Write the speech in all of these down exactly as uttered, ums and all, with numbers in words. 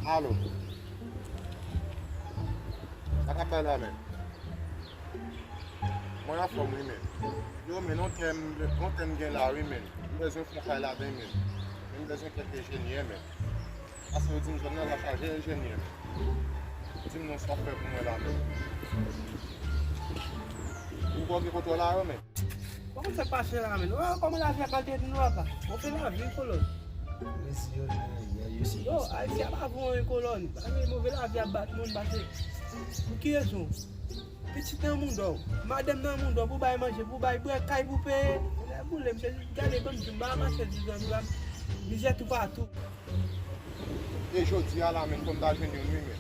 Alo. Sa k ap bay la, men? Mwen anfòm, wi, men. Yo, men, yon tèm, yon tèm gen la, wi, men. M bezwen fon kay ladan, men. Men m bezwen kèk enjenyè, men. Paske yo di m zòn nan la chaje enjenyè. Di m non, sa w fè pou mwen la, men. Ou poko gen kontwòl la, yo, men. Ou konn sa k pase la, men. Ou wè kòman lavi a pral tete nou apa? Bon, fè lavi, kolòn. Mesye, yo, yo, yo, yo, yo, yo, Ayiti a pa bon, wi, kolòn. Pase move lavi ap bat moun, pase. Pou ki rezon? Pitit nan mouda w, madanm nan mouda w, pou bay manje, pou bay bwè, kay pou peye. Lè boule, misye gade kòm si m pa mache di zanmi m, mizè toupatou. E jodi a la, men, fò m ta jwenn youn, wi, men.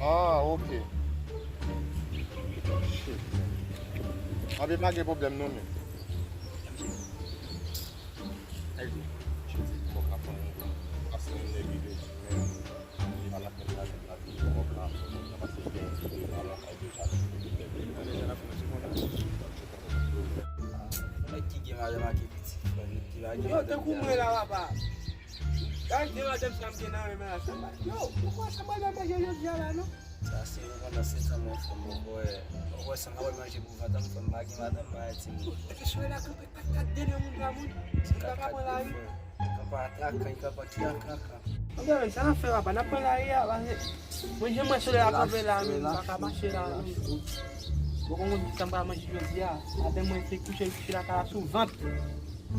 Ah, ok. Shit, men. Anben, pa gen pwoblèm, non, men. Ay, jodi, fò w ka pran yon, pase yon nèg ki jodi, men. Nèg ki gen madanm ak pitit, frè, nèg ki pa gen madanm. Yo, tankou mwen la, papa. Gade de madanm sa m gen nan men mwen la, sa m pa, yo, ou kwè sa m pral manje jodi a la, non? Sa se yon pandan sèt an mwen fè m poko wè, poko wè sa m pral manje pou vant an, m fè m pa gen madanm, m pa gen timoun. Epi sou la kanpe kat kat de nan moun pa moun, m pa ka pran lari. Kanpe atrakan, kanpe atrakan. Anben, men, sa n ap fè, papa? N ap pran lari a, paske mwen, jan mwen sou lè a kanpe la, men, m pa ka mache la, men. Bon, konn sa m pral manje jodi a. Madanm mwen te kouche, kouche lakay la sou vant.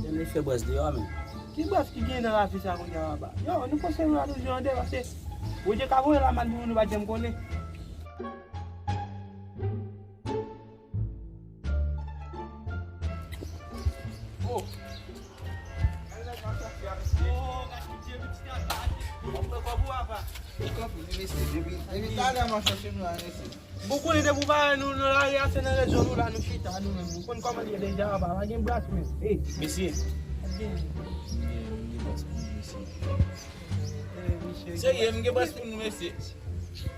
Yo, men fè bwès deyò, men. Ki bwès ki gen nan lavi sa kounye a, papa? Yo, nou fòse nou la toujou an de, paske Bondye ka voye lamann pou nou, nou pa janm konnen. Oh! Bon, konnen depi w pa wè nou nan lari a, se nan rezo nou la, nou chita, nou menm. Ou konn kòman l ye deja, papa, pa gen bras, men. Hey. Mesye. Serye, m gen bras pou nou, mesye.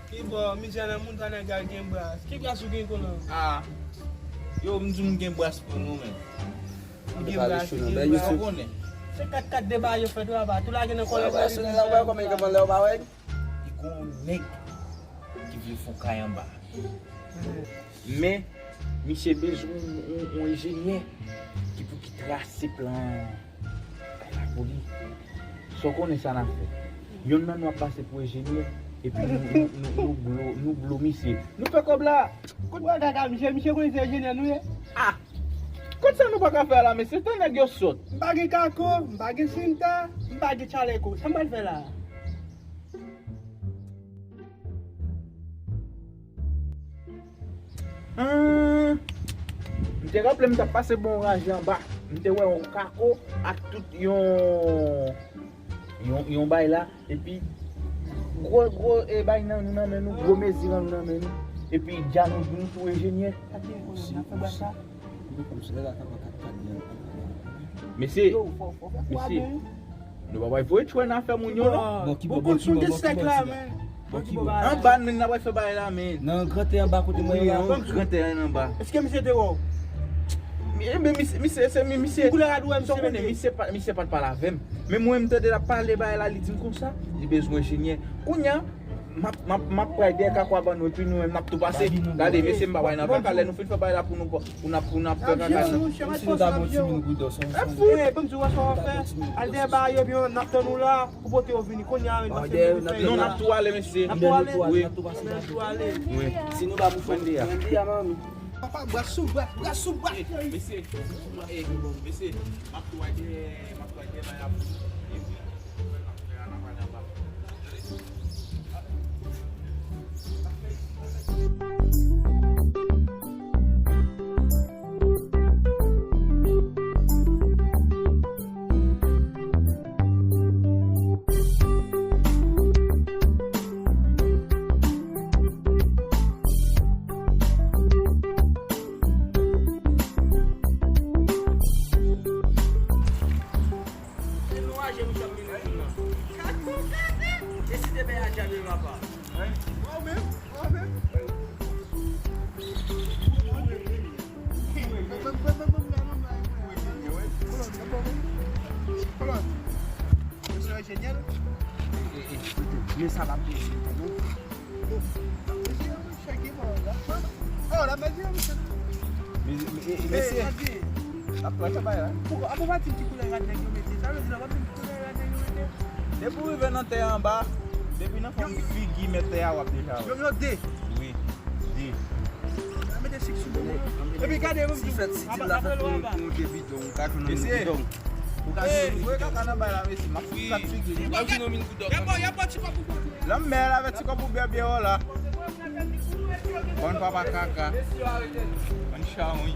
Ki bò, mizè nan moun sa nèg la gen bras. Ki bras ou gen, kolòn? Ah. Yo, m di w m gen bras pou nou, men. Ou gen bras, ou gen bras. Ou konnen. Se kat kat deba yo fè tou apa. Tou lage nan kòlèj. Li gon nèg ki vle fè yon kay anba. Men, misye bezwen yon, yon, yon enjenyè ki pou ki trase plan kay la pou li. Sa w konnen sa n ap fè? Yonn nan nou ap pase pou enjenyè, epi nou, nou, nou, nou blo, nou blo misye. Nou fè kòb la. Kote w al kaka misye? Misye konnen se enjenyè nou ye. Ah! Kote sa nou pa ka fè la, mesye? Tan nèg yo sòt. M pa gen kako, m pa gen sinta, m pa gen tchaleko. Sa m pral fè la? Ah, m te raple m t ap pase bon raje anba. M te wè yon kako ak tout yon, yon, yon bay la. Epi, gwo, gwo, e, bay nan, nou nan men nou, gwo mezi nan, nou nan men nou. Epi, dja nou, nou tou enjenyè. Mesye, mesye, nou pa bay voye tchwè nan afè moun yo, non. Bon, ki bò, bon, ki bò, bon, ki bò, ki bò. Anba, men, n ap fè bagay la, men. Nan gran tè anba kote mwen yo la. Wi, nan gran tè anba. Èske misye te wè w? Enben, misye, misye, se mi-, misye. Ki koulè rad ou wè misye mete? Misye pa, misye pa t pale avè m. Men mwen, m tande l ap pale bagay la, li di m konsa, li bezwen enjenyè. Kounye a, M ap, m ap, m ap pray dèyè kako a ban nou, epi nou menm n ap tou pase. Gade, mesye, m pa bay nan kaka, lè nou fin fè bagay la pou nou, pou n ap, pou n ap fè kaka nou. Si nou ta bon timoun pou dòs, on fè. Eh, ban m di w sa w ap fè. Al dèyè bagay yo, byen, n ap tann ou la, pou pote yo vini. Kounye a, men, paske nou fè. Non, n ap tou ale, mesye. N ap tou ale? Wi. N ap tou pase. N ap tou ale. Wi. Si nou pa pou fè, byen, manmi. Papa, bras sou bras, bras sou bras. Mesye, mesye, m ap tou ale, m ap tou ale, bagay la pou nou. Epi, Se nou aje misye ap mennen moun nan. Kako, kako. E si te bay a djab yo papa? Hein? Wè w menm, wè w menm. Hold on, hold on. Enjenyè, e, e, e, men sa pa peze, non. Oh, la mèsi, mesye. Mesye, mesye. Ap pran chabay la. Pou, apa w pa di m ki koulè rad nèg yo mete? Sa vle di la, w pa di m ki koulè rad nèg yo mete? Depi w rive nan tè anba, depi nan fòm figi mèt tè a, w ap deja wè. Yo, yo de. Wi, de. Mete sik sou do mwen. Epi gade, si fèt, si di la fèt pou, pou yon de bidon, ou ka jwenn yon bidon. Ou ka jwenn yon bidon. Voye kaka nan bay la, mesye. M ap fout kat figi. Lanmè la avè ti kòb pou bèbè la. Bann papa kaka. Bann chawony.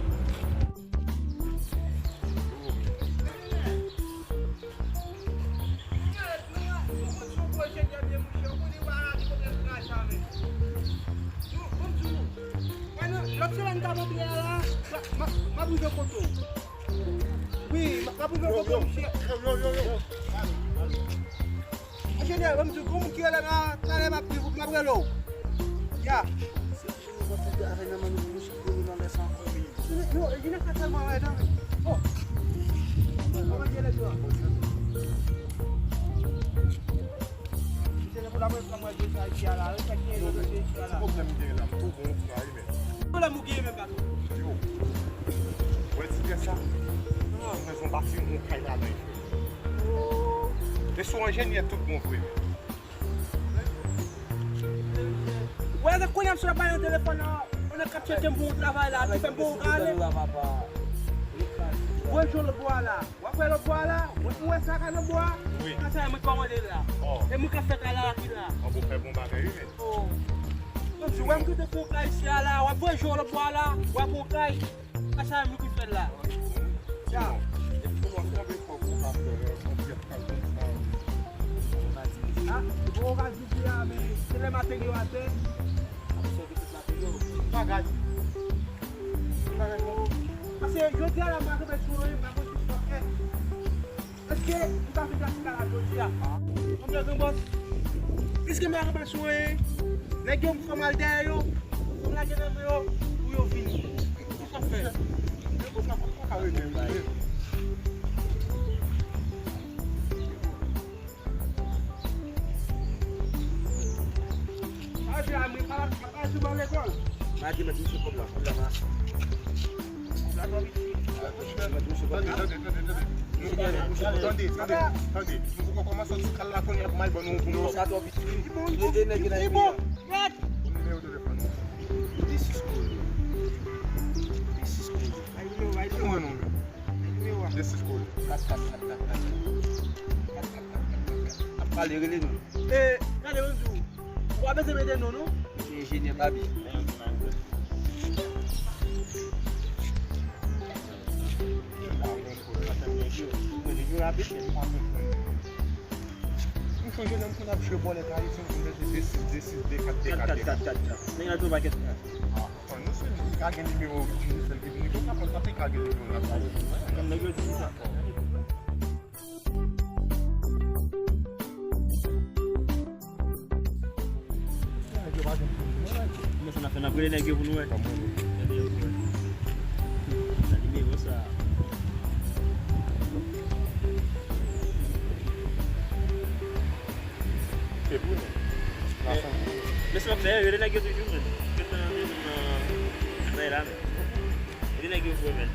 Lòt semèn ta montre a la, m ap rive kote w. Wi, m ap rive kote w, monchè. Enjenyè, ban m di w, gon moun ki rele la, talè m ap di w, m ap rele w. Ya. Yo, yo, yo, yo, oh. Kòman gen lè yo a? Misye gen pou la mwen pran mwen de sa isi a la, wi, sa ki gen nan dosye isi a la. Pwoblèm gen la, m tou bon, sa, wi, men. Pwoblèm ou gen menm, gason? Yo. Wè ti pyès sa? Mwen bezwen bati yon kay ladan l, frè. E sou enjenyè tout bon vre, men. Wè, se kounye a m sot ap pale nan telefòn nan. Mwen nan k ap chèche m pou yon travay la, ki fè m pou ale. Voye jwe lòt bò a la. W ap wè lòt bò a la. Ou wè sa ka lòt bò a? Wi. Sa se mwen kòmande la. Oh. E mwen k ap fè kay la ki la. An pou fè bon bagay, wi, men. Oh. Mwen di, wè m kite fè yon kay isi a la. W ap voye jwe lòt bò a la. W ap yon kay. Sa se mwen ki fè l la. Ya. E pou w ap konbe fò pou w ka fè yon pyès kay konsa. Ah, bon, ou ka di a, men se lè materyo atè. Bagay. Bagay bon. Paske jodi a la, m pa kanpe sou anyen, m pa konn ki fòkè. Èske ou ka vin gate kay la jodi a? Konbyen gran bòs? Piske m pa kanpe sou anyen, nèg yo m fè mal dèyè yo, m lage nan men yo, pou yo vini. Ki sa fè? Nèg yo sa pa ka rete. Malgre mèt misye kòb la, kòb la pa ase. Kòb la twò piti. Mèt misye kòb la. Tande, tande, tande, tande, tande. Nou poko kòmanse ti kal la kounye a pou m al ban nou pou nou. Non, sa twò piti. Li bon, li bon. E, e nèg ki nan epi a. Bon, nimewo telefòn ou. De sis kole. De sis kole. Bay nimewo, bay nimewo. Kòman non, men? Bay nimewo a. De sis kole. Kat, kat, kat, kat, kat. Kat, kat, kat, kat, kat, kat. Ap pale, rele nou. E, gade, mwen di w, ou pa bezwen mete non, non. Misye enjenyè Babi. M sonje lè m konn ap jwe bòl èk Ayiti, m konn mete de sis, de sis, de kat, de kat, de kat. Nèg la jwe pakèt kat. Ah, nou se ka gen nimewo, se sèl ki vini konsa, konsa te ka gen nimewo la. Kòm nèg yo di sa. Kòman sa n ap fè? N ap rele nèg yo pou nou wè. Kòman? Rele yo pou wè. Nan nimewo sa. Se pou nou. Men, men sa n ap fè, rele nèg yo toujou, men. Kèt nan, nan, nan, nan, la, men. Rele nèg yo pou wè, men.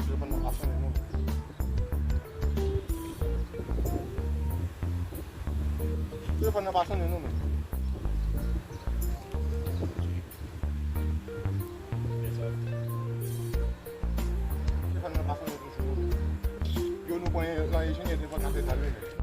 Telefòn nan pa sonnen non, men. Telefòn nan pa sonnen non, men. Telefòn nan pa sonnen toujou. Yo, nou pran yon enjenyè telefòn nan fè sa, wi, men.